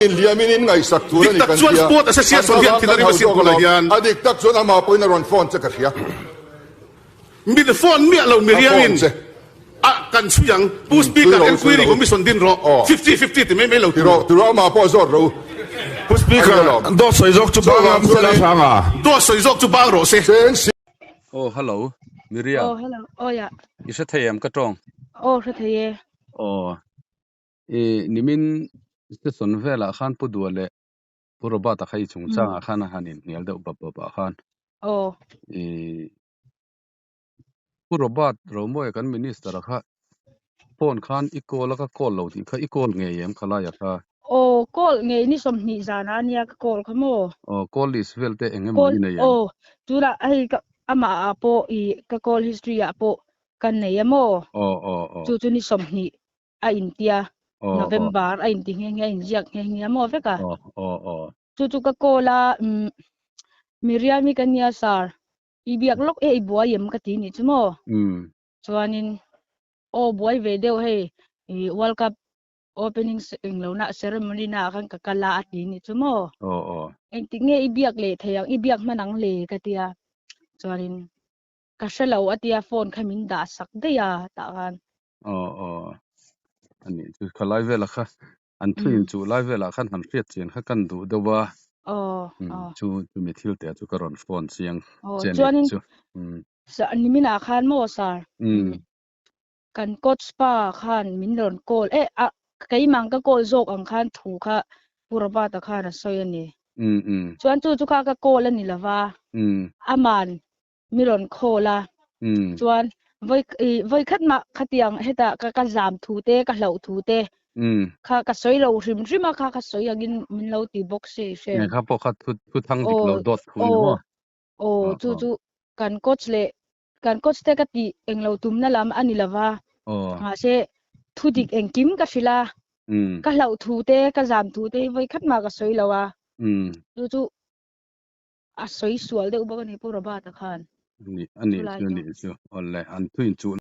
Inhliamin in ngaihsak tur a ni Dik tak kan chuan tia. Sport Association An hian thlavang thil a kan rim hau asin zawk tunah alawm. hian. A dik tak chuan amah pawhin a rawn phone che ka hria. Min phone miah lo A phone Miriamin che. a kan chhui ang. Pu Chhui Speaker rawh u, chhui Enquiry rawh u. Commission din rawh. Aw. Fifty fifty ti mai mai lo Ti tur. rawh, ti rawh amah pawh zawt rawh u. Pu A Speaker, ni alawm. dawt sawi zawk chu bang Chuvang ang sela chuanin hrang a. Dawt sawi zawk chu bang rawh se. Cheng si. Aw hello, Miriam. Aw hello, aw ya. I hre thei em ka tawng? Aw hre thei e. Aw. I nimin session velah khan Pu Dua leh Pu Robert-a kha i chungchangah khan a han inhnial deuh bap bap ah khan. Aw. I Pu Robert Romawia kan minister-a kha phone khan i call a ka call lo tih kha i call ngei em khalai-a kha? Aw call ngei ni 20 zanah ania ka call kha maw? Aw call list vel te eng emaw Call i nei em? aw tunah hei ka amah ah pawh i ka call history ah pawh kan nei a maw? Aw aw aw. Chu chu ni 20 a intia Aw aw. November a inti nghe nghe a inziak nghe nghe a maw vek a. Aw aw aw. Chu chu ka call a umm Miriam-i ka nia sir i biak lawk e i buai em ka ti nih chu maw? Umm. Chuanin aw buai ve deuh hei i World Cup opening englo na ceremony na ah khan ka kal a a ti nih chu maw? Aw aw. Engtik nge i biak leh thei ang i biak hman ang le ka tia chuanin ka hre lo a tia phone kha min dah sak daih a tah khan. Aw aw ani chu kha lai velah kha an thu in chu lai velah khan han hriat chian kha kan duh deuh a Aw aw chu chumi thil te chu ka rawn phone chiang Aw che ni chuanin chu umm sa niminah khan maw sir umm kan coach pa khan min rawn call eh a keimah ka call zawk ang khan thu kha Pu Robert-a khan a sawi a ni. Umm umm Chuan chu chu kha ka call a ni lova umm aman mi rawn call a chuan vawi ih vawi khat mah khatiang hetah ka ka zam thu te ka hlauh thu te kha ka sawi lo hrim hrim a kha ka sawi angin min lo ti bawk si hrem. Kha pawh kha thu thu thang dik lo dawt thu ni maw? Aw chu chu kan coach leh kan coach te ka tih englo tumna lam a ni lova mahse thu dik engkim ka hrilh a ka hlauh thu te ka zam thu te hi vawi khat mah ka sawi lo a chu chu A sawi sual deuh bawk a ni Pu Robert-a khan. Ani, ani chu, ani chu. Awle, an thuin chuh.